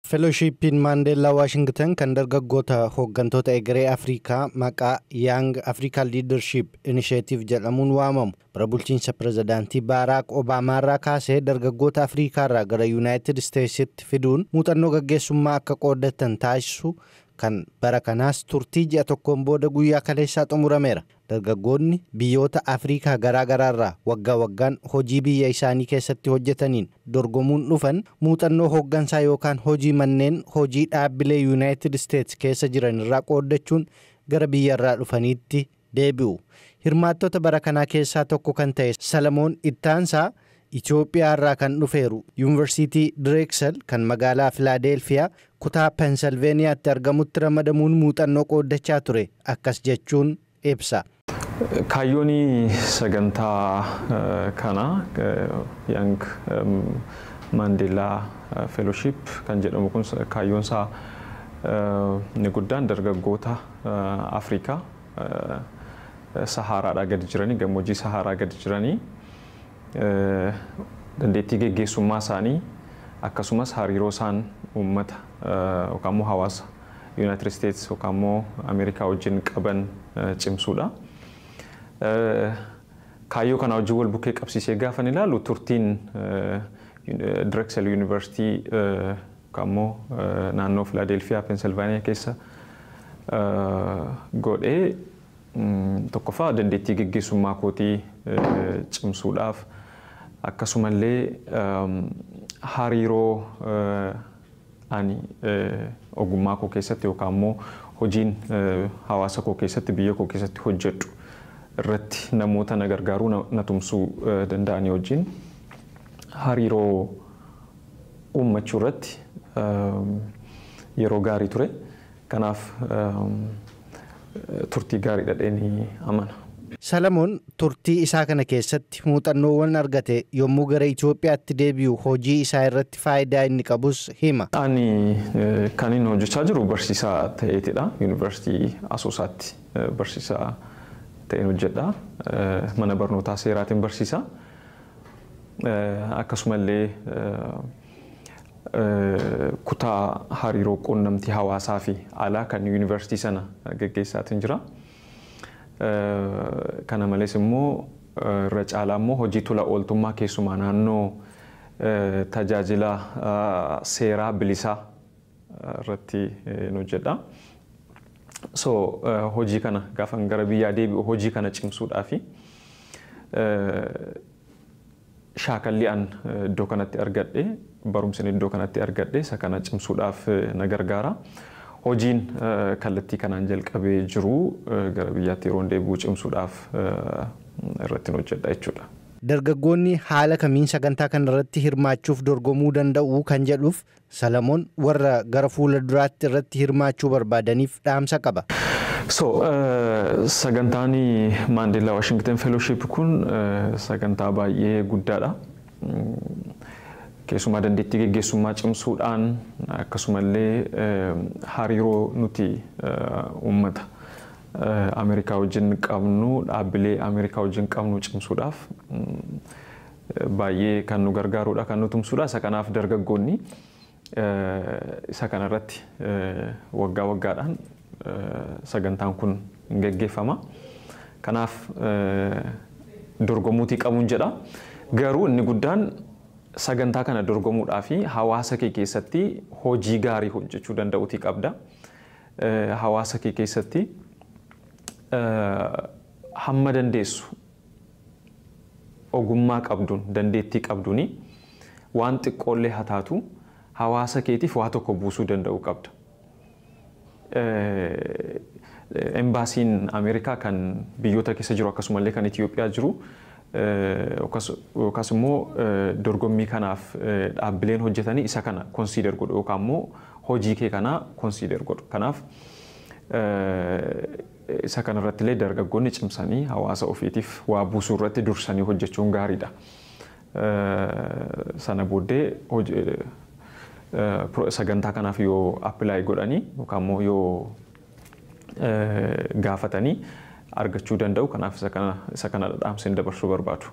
Fellowshippiin Maandeellaa Waashingtan kan dargaggoota hooggantoota egeree Afrikaa maqaa Young African Leadership Initiative jedhamuun waamamu bara bulchiinsa pirezidaantii Baaraak Obaamaarraa kaasee dargaggoota Afrikaarraa gara Yuunaayitid Isteetsitti fiduun muuxannoo gaggeessummaa akka qooddatan taasisu kan bara kanaas turtii ji'a tokkoon booda guyyaa kaleessaa xumurameera. Dargaggoonni biyyoota Afrikaa garaa garaarraa waggaa waggaan hojii biyya isaanii keessatti hojjetaniin dorgomuun dhufan muuxannoo hooggansaa yookaan hojii manneen hojii dhaabbilee Yuunaayitid Isteets keessa jiran irraa qooddachuun gara biyyarraa dhufaniitti deebi'u. Hirmaattota bara kanaa keessaa tokko kan ta'e Salamoon Ittaansaa Itoophiyaa irraa kan dhufeeru Yuunivarsiitii Direeksel kan magaalaa Filaadelfiyaa kutaa Pensilveeniyaatti argamutti ramadamuun muuxannoo qooddachaa ture akkas jechuun ibsa. Kaayyoon sagantaa kanaa Young Mandela Fellowship kan jedhamu kun kaayyoon isaa inni guddaan dargaggoota Afrikaa Saharaadhaa gadi jiranii, gammoojjii Saharaa gadi jiranii, dandeettii geggeessummaa isaanii akkasumas hariiroo isaan uummata yookaan immoo hawaasa Yuunaayitid Isteets yookaan immoo Ameerikaa wajjin qaban cimsuudha. Kaayyoo kana wajjin wal bukkee qabsiisee gaafan ilaalu, turtiin Drexel University yookaan immoo naannoo Filaadelfiyaa Pensilvaaniyaa keessa godhee tokkoffaa dandeettii geggeessummaa kootii cimsuudhaaf, akkasumallee hariiroo ani ogummaa koo keessatti yookaan immoo hojiin hawaasa koo keessatti, biyya koo keessatti hojjedhu irratti namoota na gargaaruu, na tumsuu danda'anii wajjin hariiroo uummachuu irratti yeroo gaarii ture. Kanaaf turtii gaarii dhadheenii amana. Salamoon turtii isaa kana keessatti muuxannoowwan argate yommuu gara Itoophiyaatti deebi'u hojii isaa irratti faayidaa inni qabus hima. Ani kan inni hojjechaa jiru barsiisaa ta'eetidha. Yuunivarsiitii Asoosaatti barsiisaa ta'een hojjedha. Mana barnootaa seeraatiin barsiisa. Akkasumallee kutaa hariiroo quunnamtii hawaasaa fi alaa kan yuunivarsiitii sana geggeessaatiin jira. Kana malees immoo irra caalaa immoo hojii tola ooltummaa keessumaa naannoo tajaajila seeraa bilisaa irratti hojjedha. So hojii kana gaafan gara biyyaa deebi'u hojii kana cimsuudhaa fi shaakalli an iddoo kanatti argadhe, barumsi iddoo kanatti argadhe isa kana cimsuudhaaf na gargaara. Hojiin kallattii kanaan jalqabee jiru gara biyyaatti yeroo deebi'u cimsuudhaaf irratti hojjedha jechuudha. Dargaggoonni haala kamiin sagantaa kanarratti hirmaachuuf dorgomuu danda'u kan jedhuuf Salamoon warra gara fuula duraatti irratti hirmaachuu barbaadaniif dhaamsa qaba. So sagantaan Maandeellaa Washington Fellowship kun sagantaa baay'ee guddaadha. Keessumaa dandeettii geggeessummaa cimsuudhaan, akkasumallee hariiroo nuti uummata Ameerikaa wajjin qabnu, dhaabbilee Ameerikaa wajjin qabnu cimsuudhaaf baay'ee kan nu gargaarudha, kan nu tumsuudha. Isa kanaaf dargaggoonni isa kanarratti waggaa waggaadhaan sagantaan kun hin geggeeffama. Kanaaf dorgomuutii qabuun jedha. Garuu inni guddaan sagantaa kana dorgomuudhaa fi hawaasa kee keessatti hojii gaarii hojjechuu danda'uutii qabda. Hawaasa kee keessatti hamma dandeessu ogummaa qabduun, dandeettii qabduuni waan xiqqoollee haa taatu hawaasa keetiif waa tokko buusuu danda'uu qabda. Embaasiin Ameerikaa kan biyyoota keessa jiru akkasumallee kan Itoophiyaa jiru yookaas immoo dorgommii kanaaf dhaabbileen hojjetanii isa kana consider godhu yookaan immoo hojii kee kana consider godhu. Kanaaf isa kanarratti illee dargaggoonni cimsanii hawaasa ofiitiif waa buusuu irratti dursanii hojjechuun gaariidha. Sana booddee sagantaa kanaaf yoo apply godhanii yookaan immoo yoo gaafatanii argachuu danda'u. Kanaaf isa kana dhaamseen dabarsuu barbaadu.